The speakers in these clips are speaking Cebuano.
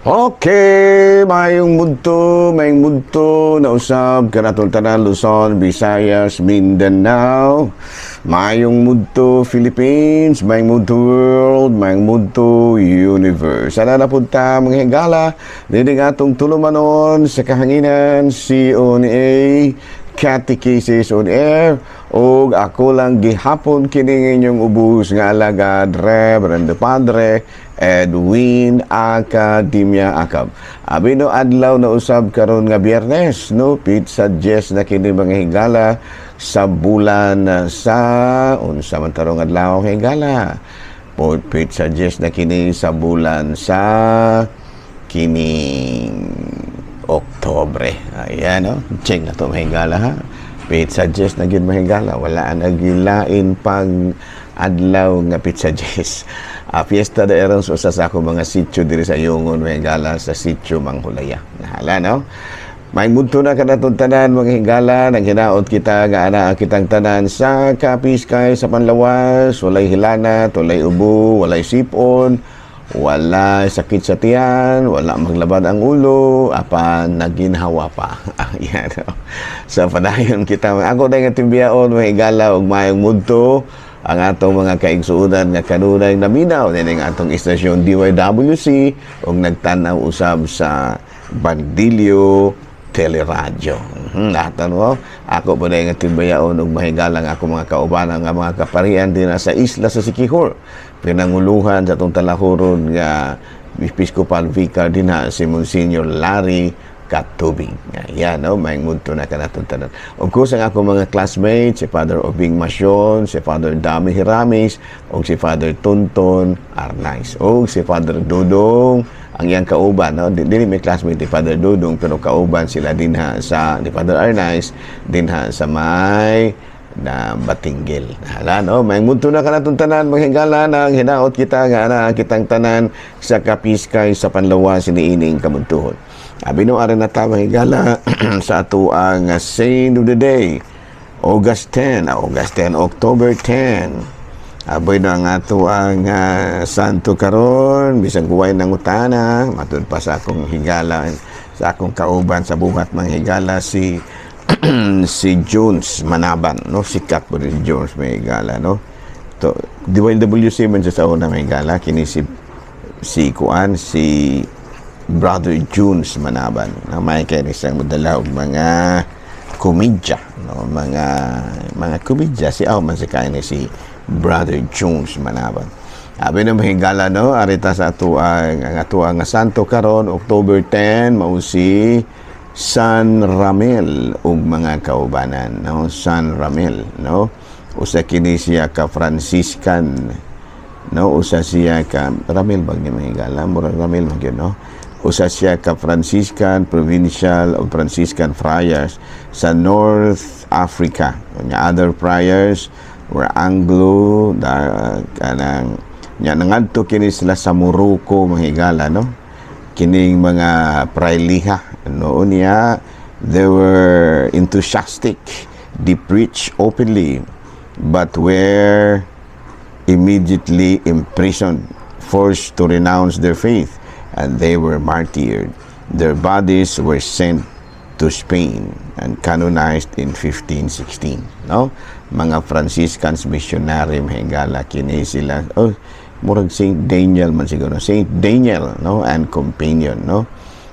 Okay, maayong mudto na usab kanatong tanan, Luzon, Visayas, Mindanao. Maayong mudto, Philippines, maayong mudto, world, maayong mudto, universe. Sana napunta, mga higala, dining atong tulumanon sa kahanginan, CONA, Catechesis on Air, ug ako lang gihapon kining inyong ubos nga alagad, Reverend Padre Edwin Academia Acab. Abi no, adlaw na usab karon nga Biyernes, no, petsa 10 na kini, mga higala, sa bulan sa unsa man tarong adlaw, higala? Po petsa 10 na kini sa bulan sa kining Oktobre. Ayan, no? Check na to, mahigala, ha? Petsa 10 na gyud, mahigala. Wala na gilain pag adlaw nga petsa 10. Fiesta de Eros, usa sa ako mga sitio diri sa Yongon, mahigala, sa sitio Manghulaya. Nahala, no? May mudto na kanatong tanan, mga higala, naghinaot kita nga ana kitang tanan sa kapiskay sa panlawas, walay hilanat, walay ubo, walay sipon, wala sakit sa tiyan, wala maglabad ang ulo, apan naginhawa pa. Ayan. Sa padayon kita, ako na nga timbiyaon, mga higala, ug maayong mudto ang atong mga kaigsuonan nga kanunay naminaw nining atong istasyon DYWC ug nagtan-aw usab sa Bandilyo Teleradyo. Lahat mo, ako po na nga timbayaon ug mahigalang ako mga kaubanan nga mga kaparian din sa isla sa Siquijor. Pinanguluhan sa atong talahuron nga Episcopal Vicar dinha, si Monsignor Larry Katubig. Ayan, no? May mudto na kanatong tanan. Of course, ang akong mga classmates, si Father Obing Masyon, si Father Dami Hiramis, o si Father Tonton Arnaiz, o si Father Dudong, ang iyang kauban, no? Dili may classmate ni Father Dudong, pero kauban sila dinha sa, ni Father Arnaiz, dinha sa may na Batinggil. Hala, no? May mudto na kanatong tanan, mga higala, nang hinaot kita nga ana kitang tanan sa kapiskay sa panlawas niining kabuntuhon. Abi no, aron na ta, mga higala, sa ato ang Saint of the Day, August 10, August 10, October 10. Aboy na ang ato ang santo karon, bisag buhay ng utana, matud pa sa akong higala, sa akong kauban sa buhat, mga higala, si si Jones Manaban, no? Sikat po si Jones, may higala, no? To, DYWC man siya sa una, may higala, kini si si kuan si Brother Jones Manaban na may kay isang modala og mga komedya, no, mga komedya si aw man si kay ni si Brother Jones Manaban. Abi na, mahigala, no, arita sa ato ang ato ang santo karon October 10, mao si San Ramel ug mga kaubanan, no? San Ramel, no, usa kini siya ka Franciscan, no? Usa siya ka Ramel bag ni, mahigala, murag Ramel man gyud, no? Usa siya ka Franciscan provincial o Franciscan friars sa North Africa. Nya other friars were Anglo da kanang nya nangadto kini sila sa Morocco, mahigala, no, kining mga prayliha, no? Niya they were enthusiastic, they preached openly but were immediately imprisoned, forced to renounce their faith, and they were martyred. Their bodies were sent to Spain and canonized in 1516. No? Mga Franciscans missionary, mahigala, kini sila. Oh, murag Saint Daniel man siguro. Saint Daniel, no? And companion, no?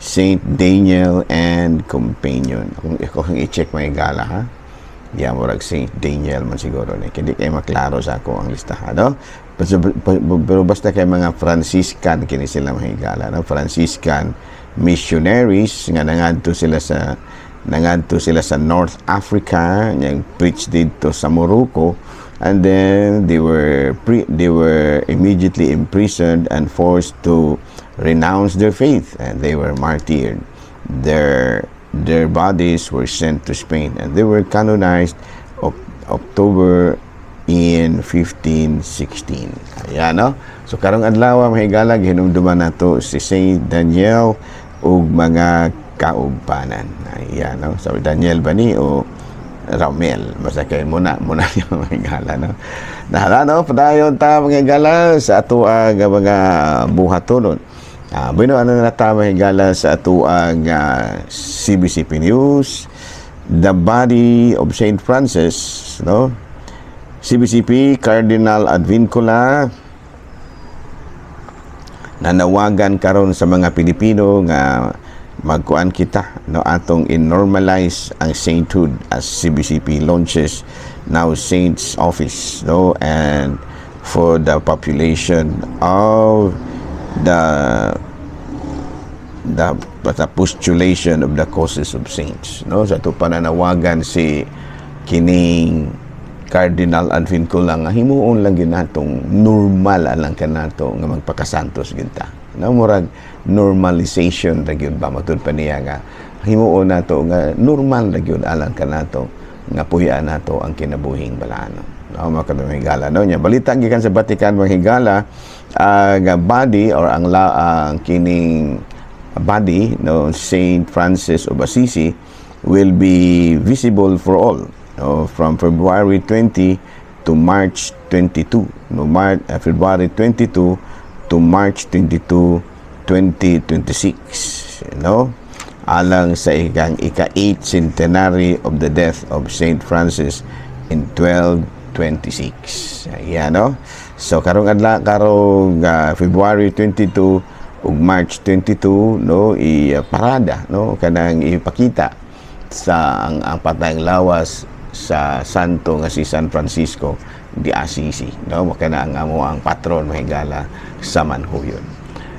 Saint Daniel and companion. Kung ako ang i-check, mahigala, ha? Yeah, murag Saint Daniel man siguro ni. Hindi kay maklaro sa ako ang listahan, no? Pero basta kay mga Franciscan kini sila, mahigala, no? Franciscan missionaries nga nangadto sila sa North Africa, yang preach dito sa Morocco, and then they were immediately imprisoned and forced to renounce their faith and they were martyred. Their bodies were sent to Spain and they were canonized October in 1516. Ayan, no? So, karong adlaw, mahigala, hinumduman nato si Saint Daniel ug mga kaubanan. Ayan, no? So, Daniel ba ni o Ramel? Basta kay muna, muna yung mga higala, no? Nahala, no? Padayon ta, mga higala, sa ato ang mga buhatonon. Bueno, ano na ta, mga higala, sa atuang CBCP News, the body of Saint Francis, no? CBCP Cardinal Advincula nanawagan karon sa mga Pilipino nga magkuan kita, no, atong in-normalize ang sainthood as CBCP launches now Saints Office, no, and for the population of the postulation of the causes of saints, no. Sa ato pananawagan si kining Cardinal Advincula nga himuon lang gyud natong normal alang kanato nga magpakasantos gyud ta, no. Murag normalization ra gyud ba, matud pa niya nga himuon nato nga normal ra gyud alang kanato nga puy-an nato ang kinabuhing balaan, no, mga higala, no. Nya balita gikan sa Vatican, mga higala, ang body or ang kining body, no, Saint Francis of Assisi will be visible for all, no, from February 20 to March 22, no, March, February 22 to March 22, 2026, no, alang sa ika-8 centenary of the death of Saint Francis in 1226. Ayan, no? So karong adlaw, karong February 22 ug March 22, no, i-parada, no, kanang ipakita sa ang patayng lawas sa santo nga si San Francisco de Assisi, no. Kana ang amo ang patron, mahigala, sa Manhuyon.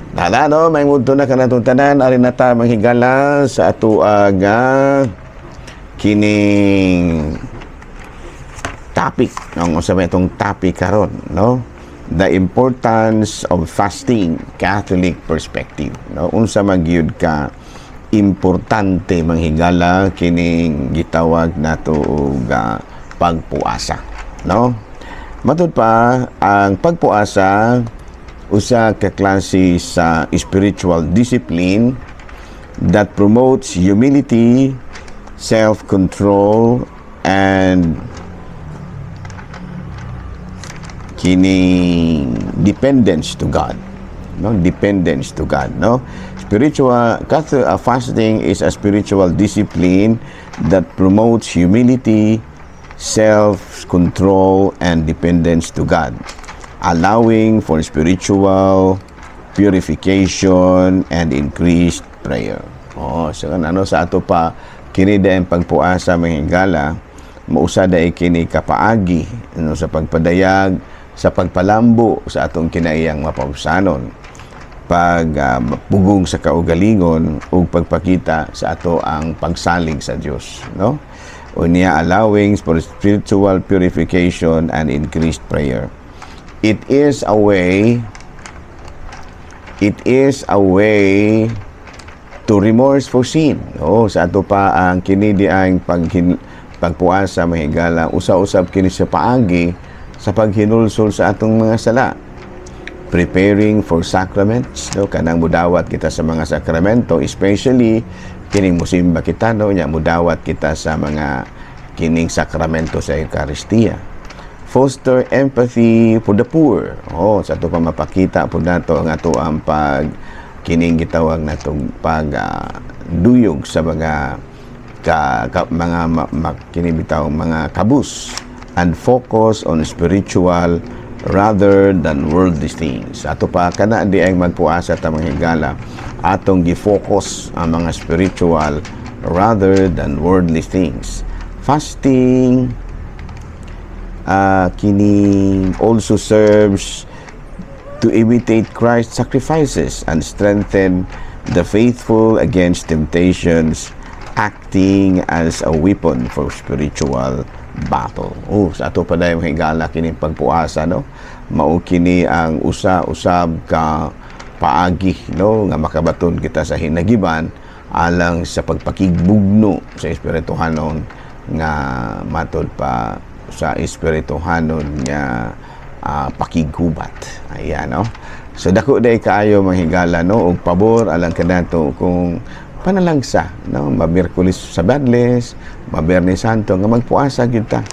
Nala, no, may mudto na kanatong tanan. Ari na ta, manghigala, sa ato nga kining topic. Ang unsa may itong topic karon, no? The importance of fasting, Catholic perspective, no? Unsa man gyud ka importante, manghigala, kining gitawag nato og pagpuasa, no? Matud pa, ang pagpuasa usa ka klase sa spiritual discipline that promotes humility, self-control, and kining dependence to God. No, dependence to God, no? Spiritual Catholic fasting is a spiritual discipline that promotes humility, self-control, and dependence to God, allowing for spiritual purification and increased prayer. Oh, so ano sa ato pa kini dayon pagpuasa, mga higala, mausa dai kini kapaagi, ano, sa pagpadayag, sa pagpalambo sa atong kinaiyang mapausanon, pag pugong sa kaugalingon ug pagpakita sa ato ang pagsalig sa Dios, no. Unya, allowing for spiritual purification and increased prayer. It is a way to remorse for sin. Oh, sa ato pa ang kini di ang pagpuasa, mahigala, usa-usab kini sa paagi sa paghinulsol sa atong mga sala. Preparing for sacraments, no, kanang mudawat kita sa mga sakramento, especially kining musimba kita, no, nya mudawat kita sa mga kining sakramento sa Eucharistia. Foster empathy for the poor. Oh, sa ato pa mapakita po nato ang ato ang pag kining gitawag natong pag duyog sa mga ka mga kini bitaw mga kabus and focus on spiritual rather than worldly things. Ato pa kana di ay magpuasa ta, mga higala, atong gi-focus ang mga spiritual rather than worldly things. Fasting kini also serves to imitate Christ's sacrifices and strengthen the faithful against temptations, acting as a weapon for spiritual battle. Oh, sa ato pa dayon, higala, kini pagpuasa, no. Mao kini ang usa usab ka paagi, no, nga makabaton kita sa hinagiban alang sa pagpakigbugno sa espirituhanon nga matod pa sa espirituhanon nga pakighubat. Ayan, no. So dako day kaayo, mga higala, no, og pabor alang kanato kung panalangsa, no, ma-Miyerkules sa Biyernes, ma-Biyernes Santo nga magpuasa gyud ta,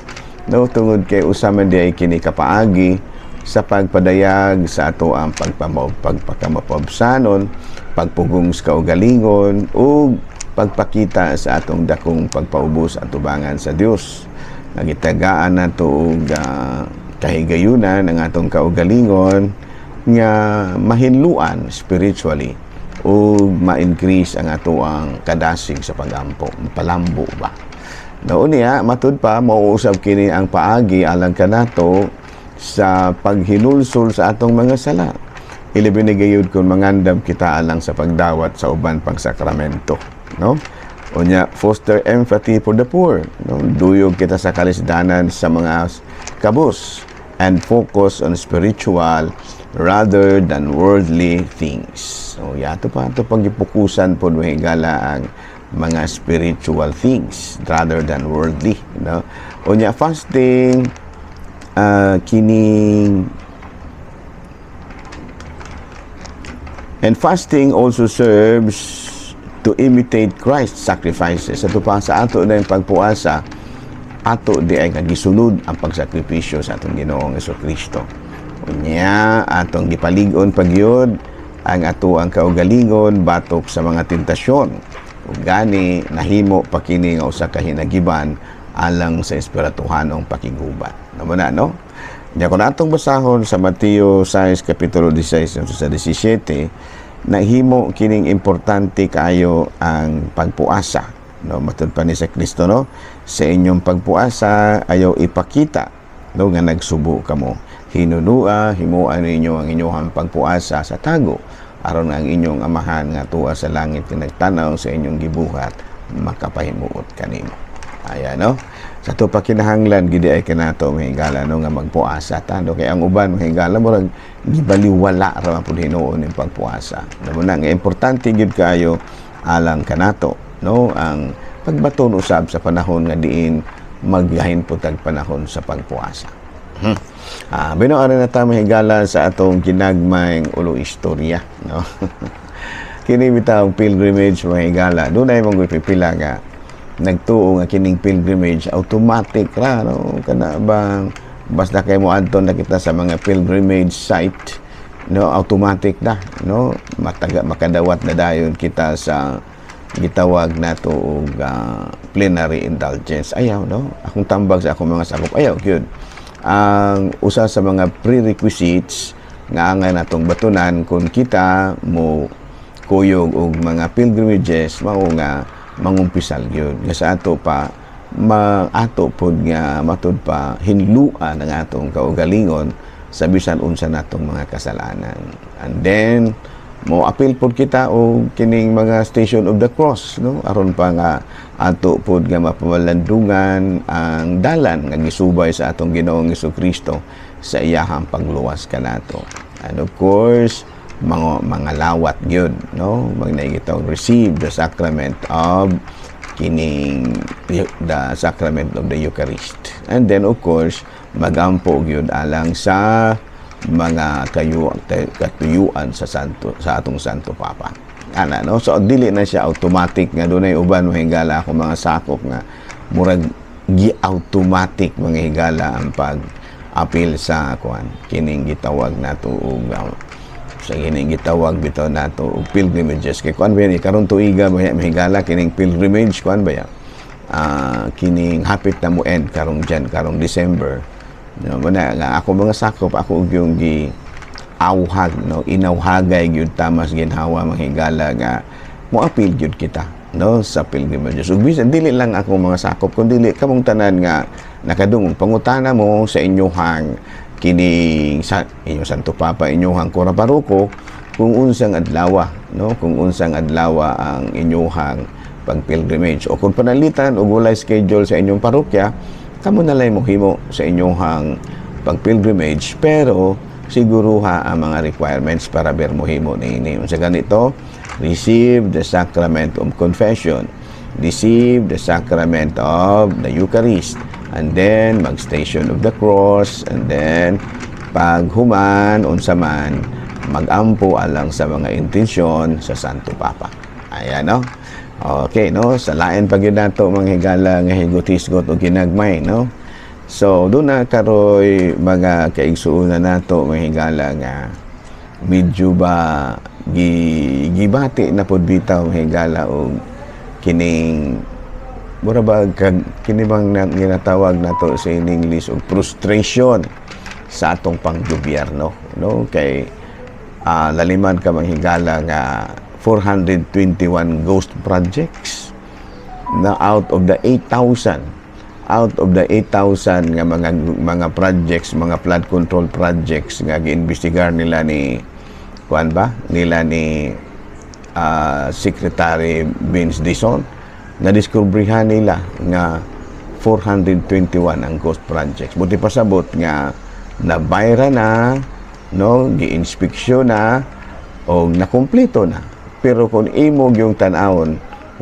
no, tungod kay usa man di ay kini kapaagi Sa pagpadayag sa ato ang pagpakamapabsanon, pagpugong sa kaugalingon ug pagpakita sa atong dakong pagpaubos atubangan sa Dios. Nagitagaan nato og kahigayunan ang atong kaugalingon nga mahinluan spiritually ug ma-increase ang atoang kadasig sa pagampo, palambo ba. No, niya matud pa mauusab kini ang paagi alang kanato sa paghinulsol sa atong mga sala. Ilabi na gayud kung mangandam kita alang sa pagdawat sa uban pang sakramento, no? Unya, foster empathy for the poor, no? Duyog kita sa kalisdanan sa mga kabus and focus on spiritual rather than worldly things. So, yato pa ato pag-ipokusan po, higala, ang mga spiritual things rather than worldly, no? Unya, fasting kining and fasting also serves to imitate Christ's sacrifices. Sa pa sa ato na yung pagpuasa, ato di ay gisunod ang pagsakripisyo sa atong Ginoong Kristo. Unya, atong gipalig-on pagyud ang ato ang kaugalingon batok sa mga tentasyon. Ug gani nahimo pa kini nga usa ka hinagiban alang sa espirituhanong pakigubat. Namo na, no? Nya kung atong basahon sa Mateo 6 kapitulo 16 sa 17, nahimo kining importante kaayo ang pagpuasa, no? Matud pa ni sa Kristo, no, sa inyong pagpuasa ayaw ipakita, no, nga nagsubo kamo. Hinunua himuan ninyo ang inyong pagpuasa sa tago aron ang inyong Amahan nga tuwa sa langit nga nagtanaw sa inyong gibuhat makapahimuot kanimo. Ayan, no? Sa to pa kinahanglan gidi ay kanato, mahigala, no, nga magpuasa ta, no? Kay ang uban, mahigala, murag gibaliwala ra man pud hinuon ning pagpuasa. No na nga importante gyud kaayo alang kanato, no, ang pagbaton usab sa panahon nga diin maggahin po tag panahon sa pagpuasa. Bino ari na ta, mahigala, sa atong ginagmayng ulo istorya, no? Kini bitawng pilgrimage, mahigala. Dunay mong pipila nga nagtuo nga kining pilgrimage automatic ra, no? Kana bang basta kay mo adto na kita sa mga pilgrimage site, no, automatic na, no, mataga makadawat na dayon kita sa gitawag nato og plenary indulgence. Ayaw, no? Akong tambag sa akong mga sakop, ayaw gyud. Ang usa sa mga prerequisites nga angay natong batunan kung kita mo kuyog og mga pilgrimages mao nga mangumpisal gyud nga sa ato pa ma ato pod nga matud pa hinluan ang atong kaugalingon sa bisan unsa natong mga kasalanan. And then mo apil pod kita og kining mga Station of the Cross, no, aron pa nga ato pod nga mapamalandungan ang dalan nga gisubay sa atong Ginoong Kristo sa iyahang pagluwas kanato. And of course, mga lawat gyud, no, magnaigitaw receive the sacrament of kining the sacrament of the Eucharist. And then of course, magampo gyud alang sa mga kayu katuyuan sa atong Santo Papa ana, no? So dili na siya automatic nga dunay uban, mahigala, ako mga sakop nga murag gi-automatic, mga higala, ang pag apil sa kuan kining gitawag nato og sa kining gitawag bitaw nato og pilgrimages. Kay kuan ba yan, karon tuiga ba yan, mahigala, kining pilgrimage, kuan ba yan, kining hapit na mo end karong dyan, karong December, no? Ba nga ako mga sakop, ako og yung gi awhag, no, inawhagay gyud tamas ginhawa, mga higala, nga moapil gyud kita, no, sa pilgrimages. Ug bisan dili lang ako mga sakop kundi kamong tanan nga nakadungog, pangutana mo sa inyuhang kining sa inyong Santo Papa, inyuhang kura paroko, kung unsang adlaw, no, kung unsang adlaw ang inyuhang pag-pilgrimage, o kung panalitan og walay schedule sa inyong parokya, kamo na lang mohimo sa inyuhang pag-pilgrimage, pero siguruha ang mga requirements para ber mohimo niini. Unsa ganito? Receive the sacrament of confession, receive the sacrament of the Eucharist, and then mag-Station of the Cross, and then paghuman, unsa man, magampo alang sa mga intensyon sa Santo Papa. Ayan, no? Okay, no? Sa lain pa gyud nato, mga higala, nga higutisgot o ginagmay, no? So duna na karoy mga kaigsuonan nato, mga higala, nga medyo ba gibati na pod bitaw, mga higala, og kining mura ba kag kini bang na, ginatawag nato sa in English og frustration sa atong panggobyerno, no? Kay laliman ka, mga higala, nga 421 ghost projects na out of the 8,000, out of the 8,000 nga mga projects, mga flood control projects nga giimbestigar nila ni kuan ba nila ni Secretary Vince Dizon, na diskubrihan nila nga 421 ang ghost projects. Buti pasabot nga nabayra na, no, gi-inspeksyon na o nakumpleto na. Pero kung imo yung tan-awon,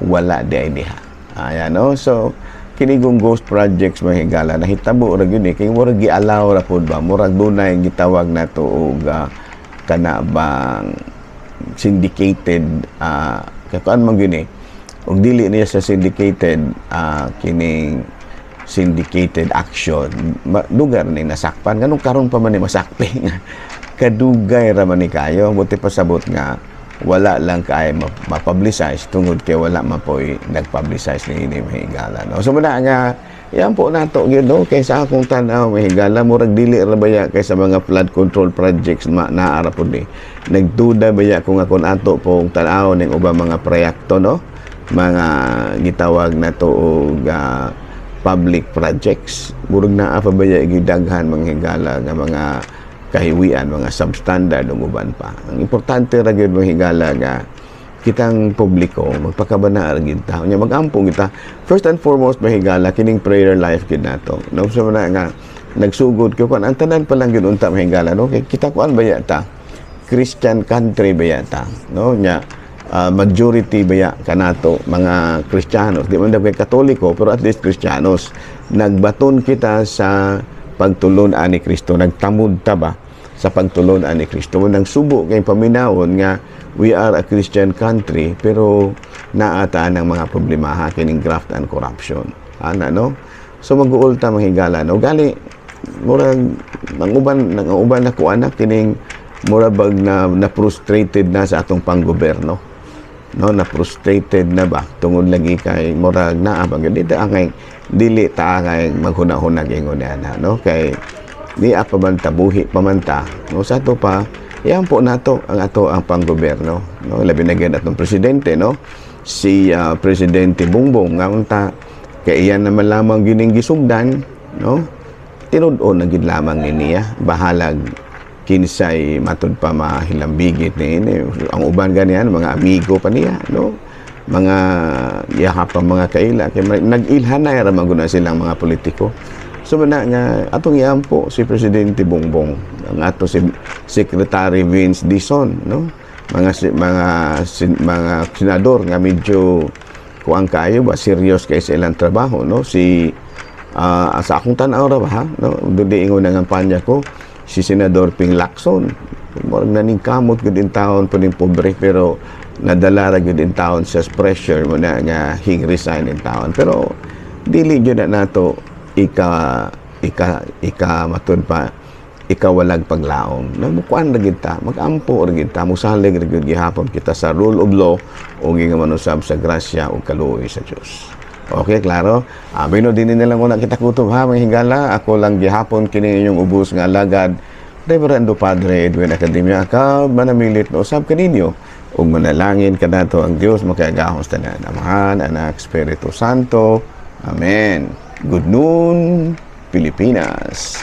wala di ay diha. Ayan, no? So, kinigong ghost projects, mga higala, nahitabo ra gyud eh. Kay murag gi-allow ra pod ba? Murag dunay gitawag nato og kana bang syndicated, kuan man gyud eh. Ug dili niya sa syndicated, kining syndicated action, lugar ni nasakpan. Nganong karon pa man ni masakpi? Kadugay ra man ni kayo. Buti pasabot nga wala lang kay ma-publicize tungod kay wala man po'y nag-publicize ni ini, mga higala, no? So muna nga yan po nato gyud, no? Kay sa akong tan-aw, mga higala, murag dili ra baya kay sa mga flood control projects ma naa ra pud ni. Nagduda baya kung akon ato pong tan-aw ning ubang mga proyekto, no, mga gitawag na to og public projects, murag naa pa baya gidaghan, mga higala, nga mga kahiwian, mga substandard ug uban pa. Ang importante ra gyud, mga higala, nga kitang publiko magpakabana ra gyud ta. Nya magampo kita. First and foremost, mga higala, kining prayer life gyud nato. No, so na nga nagsugod ko kuan ang tanan pa lang gyud unta, mga higala, no, kay kita kuan baya ta? Christian country baya ta, no? Nya majority baya kanato mga Kristiyanos, di man daw kay Katoliko, pero at least Kristiyanos. Nagbaton kita sa pagtulon-an ni Kristo, nagtamod ta ba sa pagtulon-an ni Kristo. Nang subo kay paminawon nga we are a Christian country, pero naata ng mga problema ha, kining graft and corruption ana, no? So mag-uul ta, mga higala, no? Gali murag nang uban na ko anak kining mura bag na frustrated na sa atong panggoberno, no? Na frustrated na ba tungod lagi kay murag naa ba gyud dito ang dili ta kay maghuna-huna ingon ana, no? Kay di pa man ta, buhi pa man ta, no? Sa ato pa yan po nato ang ato ang panggoberno, no? Labi na gyud atong presidente, no, si Presidente Bongbong, nga unta kay iyan naman lamang gining gisugdan, no? Tinud-on na gid lamang ni niya, bahalag kinsay matud pa mahilambigit ni ini. Ang uban ganiyan mga amigo pa niya, no, mga yakap pa, mga kaila, kay nag-ilhanay ra man gud na silang mga politiko. So mana nga atong iampo si Presidente Bongbong, ang ato si Secretary Vince Dizon, no, mga senador nga medyo kuang kayo ba, serious kay sa ilang trabaho, no? Si sa akong tan-aw ra ba ha, no, dili ingon ang kampanya ko, si Senador Ping Lacson, murag naningkamot gud in taon po ning pobre, pero nadala ra gyud in taon sa pressure mo na nga he resign in taon. Pero dili gyud na nato ika ika ika matud pa ikawalag paglaom. Nagmukuan ra gid ta, magampo ra gid ta, musalig ra gyud gihapon kita sa rule of law o nga manusab sa grasya ug kaluoy sa Dios. Okay, klaro? Amin no, dinhi na lang una kita kutob ha, mga higala. Ako lang gihapon kini inyong ubos nga alagad, Reverendo Padre Edwin Academia Acab, manamilit no usab kaninyo ug manalangin kanato ang Dios makagagahom sa tanan, Amahan, Anak, Espiritu Santo. Amen. Good noon, Pilipinas.